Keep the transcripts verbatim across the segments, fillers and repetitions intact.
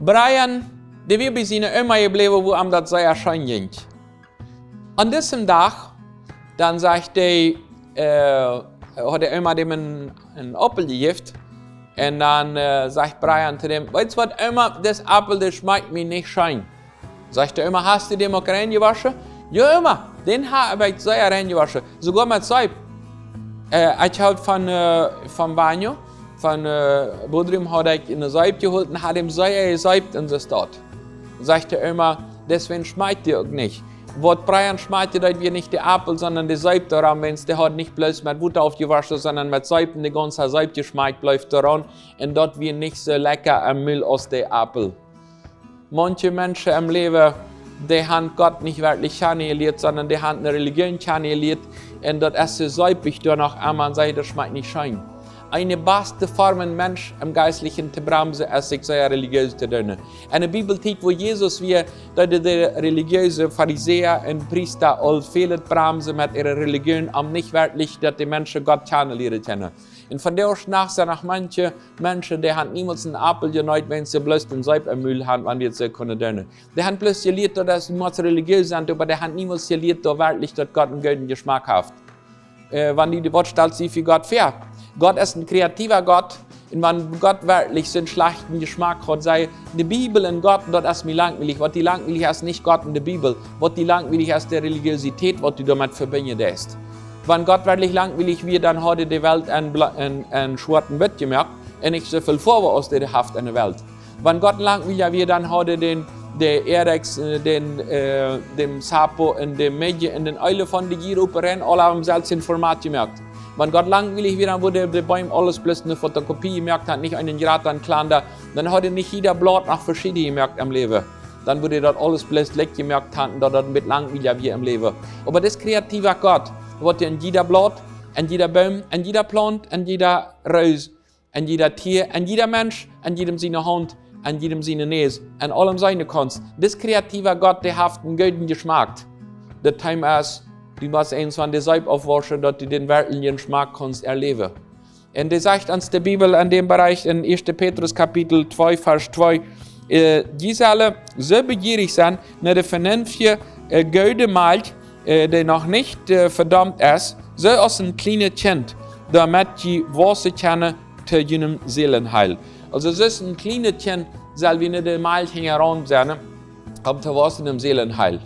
Brian, dee wia bie siene Oma jebläwen, wua am daut sea scheen jinkj. Aun disen Dach, dan sajcht dee, äh, haud de Oma däm eenen, eenen Aupel jejäft. Un dan, äh, sajcht Brian to däm: "Weetst waut, Oma, dis Aupel, dee schmakjt mie nich scheen." Sajcht de Oma: "Hast du däm uk reinjewoschen?" "Jo, Oma, dän hab ekj sea reinjewoschen, soogoa met Seep." Äh, ekj haud von, äh, vom Baño, vom, äh, Bodrum haud ekj eene Seep jeholt un haud am sea jeseept un soo waut. Sajcht de Oma: "Deswäajen schmakjt dee uk nich. Waut Brian schmakjt, daut wia nich de Aupel, sonda de Seep doarom, wiels dee haud nich bloos met Wota aufjewoschen, sonda met Seep, un de gaunze Seep jeschmakjt bleef doaraun, un daut wia nich soo lekja em Mul aus de Aupel." Maunche Menschen em Läwen, dee han Gott nich werkjlich kjanenjelieet, sonda dee han eene Religion kjanenjelieet, un daut es soo seepich doa noch emma un sajen, daut schmakjt nich scheen. Eene baste Form, een Mensch em Jeistlichen to bremsen, es sikj sea religiös to doonen. Enne Bibeltiet, wua Jesus wia, deeden de religiöse Farisäa un Priesta aul väl bremsen met äare Religion, om nich werkjlich, daut de Menschen Gott kjanenlieren kjennen. Un vondoag dän Dach sent noch maunche Menschen, dee han niemols eenen Aupel jeneet, wan see bloos de Seep em Mul han, wan dee daut kunnen doonen. Dee han bloos jelieet, daut es, du motst religiös sennen, oba dee han niemols jelieet, daut werkjlich, daut Gott eenen gooden Jeschmak haft. Äh, wan du, waut stalt sikj fa Gott väa? Gott es een kreativa Gott. Un wan Gott werkjlich soon schlajchten Jeschmak haud, säd de Bibel un Gott, daut es mie langwielich. Waut die langwielich es, nich Gott un de Bibel. Waut die langwielich es, de Religiosität, waut du doamet vebinjen deist. Wan Gott werkjlich langwielich wia, dan haud hee de Welt en bla-, en, en schwoat un witt jemoakt un nich soo väl Foawen aus dee haft enne Welt. Wan Gott langwielja wia, dan haud hee dän, de Eidechs, äh, dän, äh, däm Sapo un de Midje un dän Elefaunt, dee hia opp rennen, aule opp daut selwje Format jemoakt. Wan Gott langwielich wia, dan wudd hee de Beem aules bloos eene Fotokopie jemoakt han, nich eenen jrata, eenen kjlanda. Dan haud hee nich jieda Blaut noch veschieden jemoakt em Läwen. Dan wudd hee daut aules bloos likj jemoakt han, daut daut een bät langwielja wia em Läwen. Oba dis kreativa Gott, waut en jieda Blaut, en jieda Boom, en jieda Plaunt, en jieda Roos, en jieda Tia, en jieda Mensch, en jiedem siene Haunt, en jiedem siene Näs, en aulem seenen kaun. Dis kreativa Gott, dee haft eenen gooden Jeschmak. De Thema es, du motst eent von de Seep aufwoschen, daut du dän werkjlichen Jeschmak kaust erläwen. Un dee sajcht ons de Bibel en däm Bereich en Ieeschte Petrus Kapitel twee, Varsch twee, äh, jie sellen soo bejierich sennen no de venenftje, äh, goode Malkj, äh, dee noch nich, äh, vedaumt es, soo aus een kjlienet Kjint, doamet jie waussen kjennen to jun Sälenheil. Aulsoo, soo aus een kjlienet Kjint sell wie no de Malkj hinjaraun sennen, om to waussen em Sälenheil.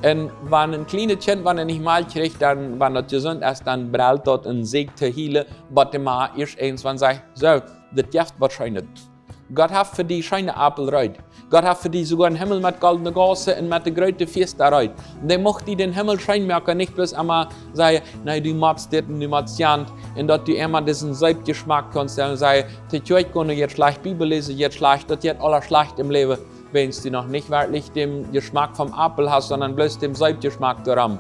Un wan een kjlienet Kjint, wan et nich Malkj kjricht, dan, wan daut jesunt es, dan brelt daut un sieekjt to hielen, bat de Mame ieescht eent wan sajcht: "Soo, dit jeft waut Scheenet." Gott haft fa die scheene Aupel reed. Gott haft fa die soogoa eenen Himmel met goldne Gaussen un met de groote Fiesta reed. Un dee mucht die dän Himmel scheen moaken, nich bloos emma sajen: "Nä, du motst dit un du motst jant." Un daut du emma disen Seepjeschmak kaust, dan sajen: "De Kjoakj kaun jrod schlajcht, Bibel läsen jrod schlajcht, daut jeit aules schlajcht em Läwen." Wan du noch nich werkjlich dän Jeschmak vom Aupel hast, sonda bloos dän Seepjeschmak doaraun.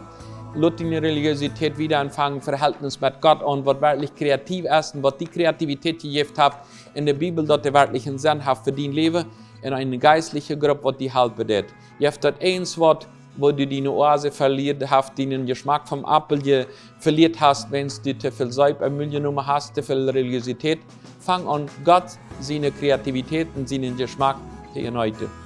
Lot diene Religiosität wieda aunfangen, Verhältnis met Gott aun, waut werkjlich kreativ es un waut die Kreativität jejäft haft en de Bibel, daut dee werkjlich eenen Senn haft fa dien Läwen un eene jeistliche Grupp, waut die halpen deit. Jeft daut eent waut, wua du diene Oase velieren hast, dienen Jeschmak vom Aupel je-, velieren hast, wan du to väl Seep em Mul jenomen hast, to väl Religiosität. Fang aun, Gott siene Kreativität un sienen Jeschmak to jeneeten.